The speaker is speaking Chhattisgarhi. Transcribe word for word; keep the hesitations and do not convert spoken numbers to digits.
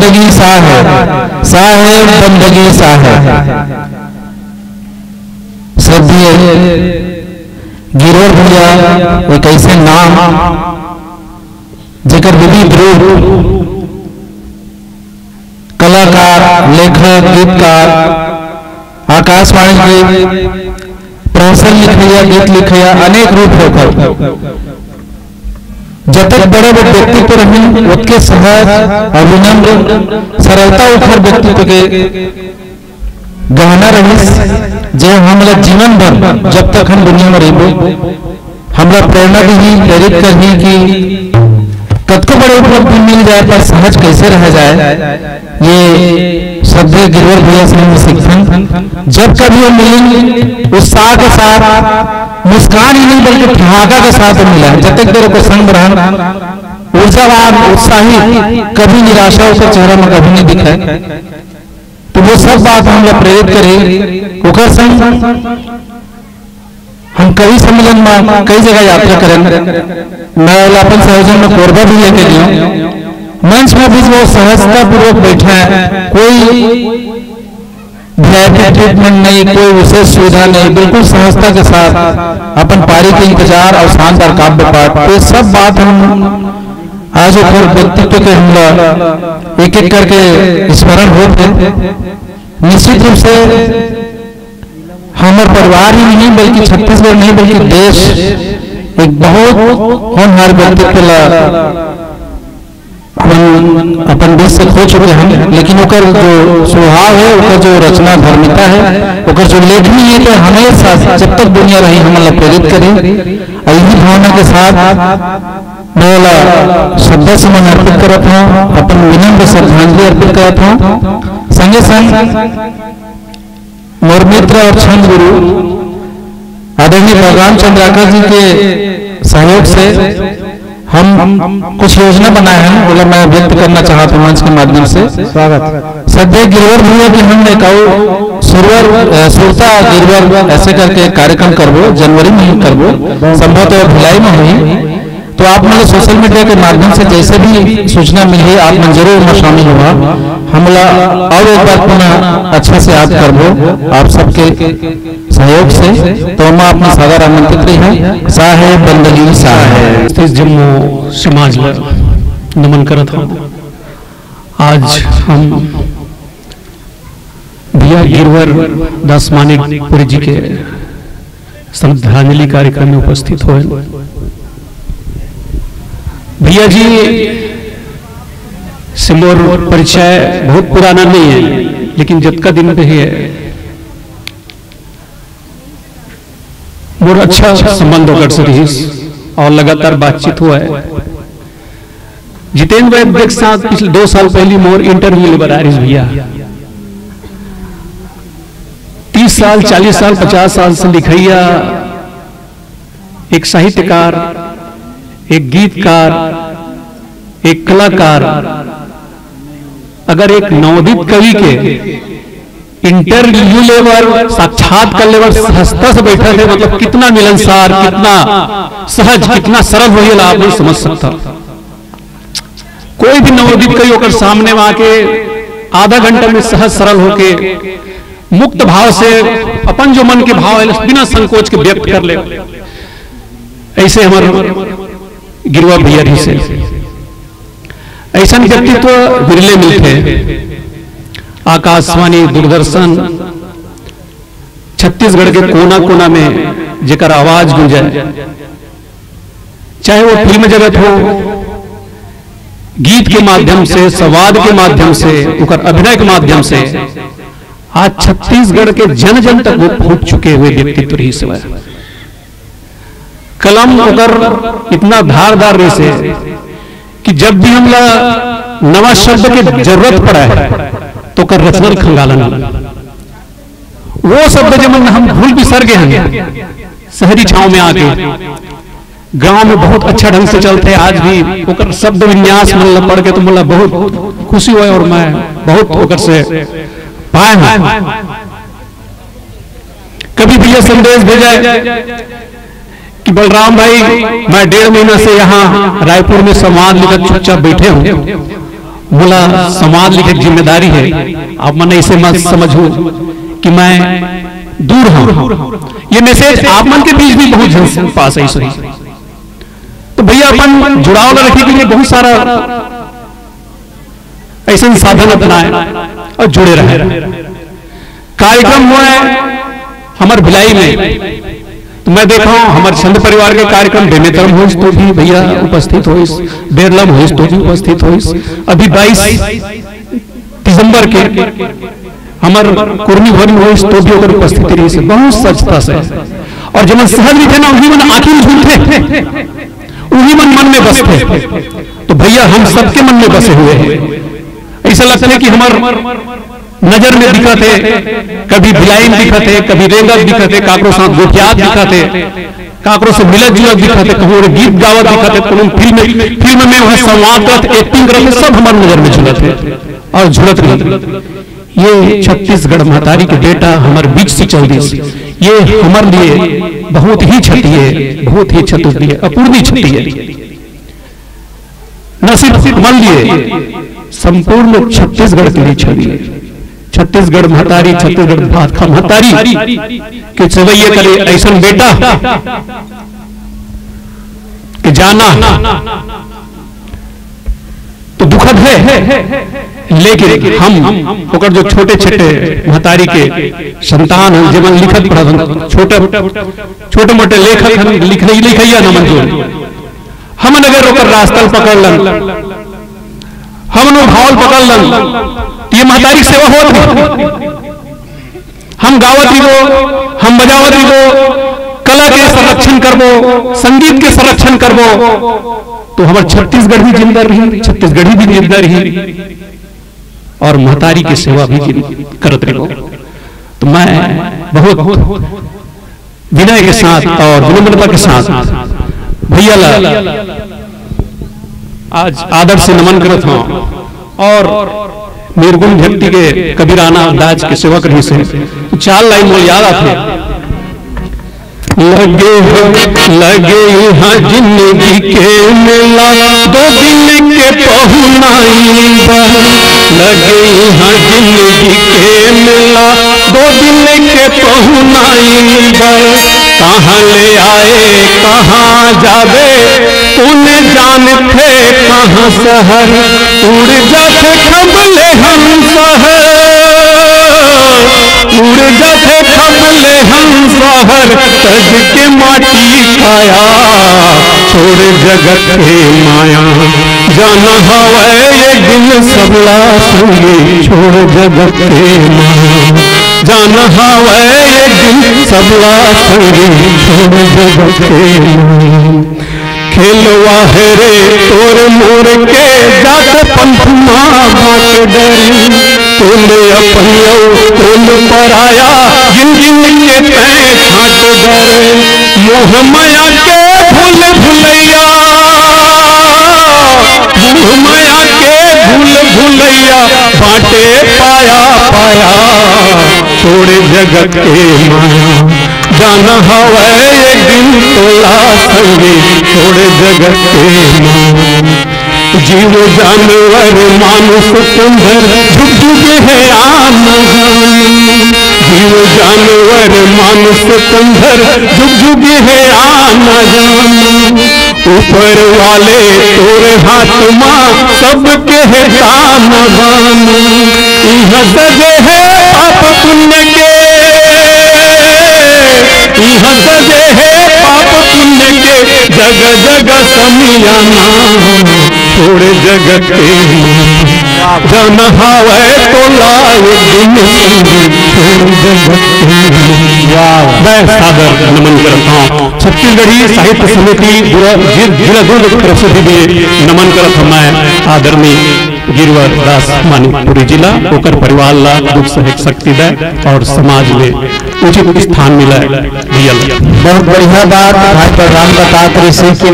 बंदगी सा है, सा है बंदगी सा है। श्रद्धेय गिरवर भैया, एक ऐसे नाम जेकर विविध रूप, कलाकार, लेखक, गीतकार, आकाशवाणी के प्रोफेसर लिखइया, गीत लिखइया, अनेक रूप होकर जतक बड़े बड़े व्यक्तित्व रहिन, ओतके सहज और विनम्र सरलता ओखर व्यक्तित्व के गहना रहिस, जे हमला जीवन भर, जब तक हम दुनिया में रहिबो, हमला प्रेरणा दीही, प्रेरित करही कि कतको बड़े उपलब्धि मिल जाए, पर सहज कैसे रह जाए, ये श्रद्धेय गिरवर भैया से हम सीखथन। जब कभी हम मिलेंगे, उत्साह के साथ, मुस्कान ही नहीं, बल्कि ठहाका के साथ हम मिला है। जतक देर ओकर संग रहन, ऊर्जावान, उत्साही, कभी निराशा ओकर चेहरा में कभी नहीं दिखे। तो वो सब बात हमला प्रेरित करे। ओकर संग हम कई सम्मेलन में कई जगह यात्रा करें। मैं ओला अपन संयोजन में कोरबा भी लेके गया। मंच में भी वो सहजता पूर्वक बैठा है, कोई वीआईपी ट्रीटमेंट नहीं, कोई विशेष सुविधा नहीं, बिल्कुल सहजता के साथ अपन पारी के इंतजार और शानदार काव्य पाठ, तो ये सब बात हम आज ओकर व्यक्तित्व के हमला एक एक करके स्मरण होत है। निश्चित रूप से हमर परिवार ही नहीं, बल्कि छत्तीसगढ़ नहीं, बल्कि देश एक बहुत होनहार व्यक्तित्व ला अपन, अपन बीच से खो चुके हैं, लेकिन ओकर जो स्वभाव है, ओकर जो रचना धर्मिता है, ओकर जो लेखनी है, तो हमेशा जब तक दुनिया रही, हमन ला प्रेरित करे। और यही भावना के साथ मैं ओला श्रद्धा सुमन अर्पित करत हूँ, अपन विनम्र श्रद्धांजलि अर्पित करत हूँ। संगे संग मोर मित्र और छंद गुरु आदरणीय बलराम चंद्राकर जी के सहयोग से हम कुछ योजना बनाए हैं, ओला मैं व्यक्त करना चाहत हूँ मंच के माध्यम से। स्वागत। श्रद्धेय गिरवर भैया की हम एक अउ सुरवर, अ, सुरता गिरवर ऐसे करके एक कार्यक्रम करबो, जनवरी में ही करबो, संभवतः भिलाई में होही। तो आप मन सोशल मीडिया के माध्यम से जैसे भी सूचना मिली, आप मन जरूर ओमा शामिल होवा। हमला अउ एक बार पुनः अच्छा से याद करबो आप सबके सहयोग से। तो ओमा आप मन सादर आमंत्रित रहिहा। साहेब बंदगी साहेब। छत्तीस जम्मो समाज ला नमन करत हूँ। आज हम भैया गिरवर दास मानिकपुरी जी के श्रद्धांजलि कार्यक्रम में उपस्थित होए। भैया जी से मोर परिचय बहुत पुराना नहीं है, लेकिन जतका दिन पे है, मोर अच्छा संबंध ओकर से रहिस और लगातार बातचीत हुआ है। जितेंद्र वैद्य के साथ पिछले दो साल पहले मोर इंटरव्यू ले बर आ रहिस भैया। तीस साल, चालीस साल, पचास साल से लिखइया एक साहित्यकार, एक गीतकार, एक कलाकार, अगर एक नवोदित कवि के इंटरव्यू ले बर, साक्षात्कार ले बर सहजता से बैठा थे, मतलब कितना मिलनसार, कितना सहज, कितना सरल होही, आप नहीं समझ सकता। कोई भी नवोदित कवि ओकर सामने में आके आधा घंटा में सहज सरल होके मुक्त भाव से अपन जो मन के भाव है बिना संकोच के व्यक्त कर ले। ऐसे हमर गिरवा भैया जी से ऐसन व्यक्तित्व विरले मिलथे। आकाशवाणी, दूरदर्शन, छत्तीसगढ़ के कोना कोना में जेकर आवाज गूंजे, चाहे वो फिल्म जगत हो, गीत के माध्यम से, संवाद के माध्यम से, ओकर अभिनय के माध्यम से आज छत्तीसगढ़ के जन जन तक वो पहुंच चुके हुए व्यक्तित्व रहिस हवय। कलम ओकर इतना धारदार रहिस हे कि जब भी हमला नवा शब्द के जरूरत पड़े तो ओकर रचना ल खंगालन। वो शब्द जेमन हम भूल बिसर गए हैं शहरी छांव में आके। गांव में बहुत अच्छा ढंग से चलथे आज भी। ओकर शब्द विन्यास मन ल पढ़ के तो मोला बहुत खुशी होय और मैं बहुत ओकर से पाए हूँ। कभी भी ये संदेश भेजे कि बलराम भाई, मैं डेढ़ महीना से यहाँ रायपुर में संवाद लिखत चुपचाप बैठे हूँ, मोला संवाद लिखे के जिम्मेदारी हे। आप मन ऐसे मत समझो कि मैं दूर हूँ। ये मैसेज आप मन के बीच भी बहुत झन पास आई सुनी। तो भैया, अपन जुड़ाव ला रखे के लिए बहुत सारा ऐसे साधन अपनाए और जुड़े रहे। कार्यक्रम हुआ है हमर भिलाई में, तो मैं देखा हूँ हमर छंद परिवार के कार्यक्रम बेमेतरा में होइस तो भी भैया उपस्थित होइस, बेरला में होइस तो भी उपस्थित होइस। अभी बाईस दिसंबर के हमर कुर्मी भवन में होइस तो भी ओकर उपस्थिति रहिस, बहुत सजता से। और जब शहर में थे ना, उही मन आँखी में झूलथे, उही मन मन में बसथे। तो भैया, हम सबके मन में बसे हुए हैं। ऐसा लगता है कि हमर नजर में दिखत हे, कभी भिलाई में दिखत हे, कभी रेंगत दिखत हे, काकरो साथ गोठियात दिखत हे, काकरो से मिलत जुलत दिखत हे, कहूँ गीत गावत दिखत हे, कोनो फिल्म, फिल्म में वह संवाद करत, एक्टिंग करत हे, सब हमर नजर में झूलत हे और झूलत रही। ये छत्तीसगढ़ महतारी के बेटा हमर बीच से चल दिस, ये हमर लिए बहुत ही क्षति है, बहुत ही क्षति है, अपूर्णीय क्षति है। न सिर्फ हमर लिए, संपूर्ण छत्तीसगढ़ के लिए क्षति है। छत्तीसगढ़ महतारी, छत्तीसगढ़ भाखा महतारी के सेवैया करे ऐसन बेटा के जाना तो दुखद है, लेकिन हम ओकर जो छोटे छोटे महतारी के संतान हैं, जेमन लिखत पढ़त हन, छोटे छोटे मोटे लेखक हन, लिख लिखैया नमन जो, हमन अगर ओकर रास्ता ल पकड़ लन, हमन वो भाव ल पकड़ लन, तो ये महतारी के सेवा होत नहीं। हम गावत रहिबो, हम बजावत रहिबो, कला के संरक्षण करबो, संगीत के संरक्षण करबो, तो हमर छत्तीसगढ़ भी जिंदा रही, छत्तीसगढ़ी भी जिंदा रही और महतारी के सेवा भी जिन-, करत रहिबो। तो मैं बहुत विनय के साथ और विनम्रता के साथ भैया ला आज आदर से नमन करत हूँ। और निर्गुण भक्ति के कबीराना अंदाज के सेवा करही से तो चार लाइन मोला याद आथे। लगे हो, लगे यहाँ जिंदगी के मेला, दो दिन के पहुनाई बा। लगे यहाँ जिंदगी के मेला, दो दिन के पहुनाई बा। कहाँ ले आए, कहाँ जाबे, कोन जानथे कहाँ शहर, उड़ जाथे खबले हम शहर, उड़ जाथे खबले हम शहर, तज के माटी काया, छोड़ जगत के माया। जाना हवय एक दिन सबला संगी, छोड़ जगत के माया। जाना हवय एक दिन सबला संगी, छोड़ जगत के माया। खेलवा है रे तोर मोर के, जात पंथ मा बांट डरे। कोन अपन अउ कोन पराया, जिन जिन के तय छाट डरे। मोह माया के भूल भुलैया, मोह माया के भूल भुलैया, बांटे पाया पाया, छोड़ जगत के माया। जाना हवय एक दिन तोला संगी, छोड़ जगत के माया। जीव जानवर मानुष कुंभर, झुक झुक है आना जाना। जीव जानवर मानुष कुंभर, झुक झुक है आना जाना। ऊपर वाले तोर हाथ मा सबके हे तान बान। इहाँ सजे हे पाप पुण्य के, इहाँ सजे हे पाप पुण्य के जग जग समियाना। छोड़ जगत के जन हवय तोला एक दिन संगी, छोड़ जगत के। वाह। मैं सादर नमन करता हूँ। छत्तीसगढ़ी साहित्य समिति दुरा-, जि-, जिला दुर्ग के तरफ से भी नमन करत हूँ मैं आदरणीय गिरवर दास मानिकपुरी जी ला, ओकर परिवार ला दुख सहे के शक्ति दे और समाज में उचित स्थान मिले। रियल। बहुत बढ़िया बात भाई बलराम बतात रहिसे कि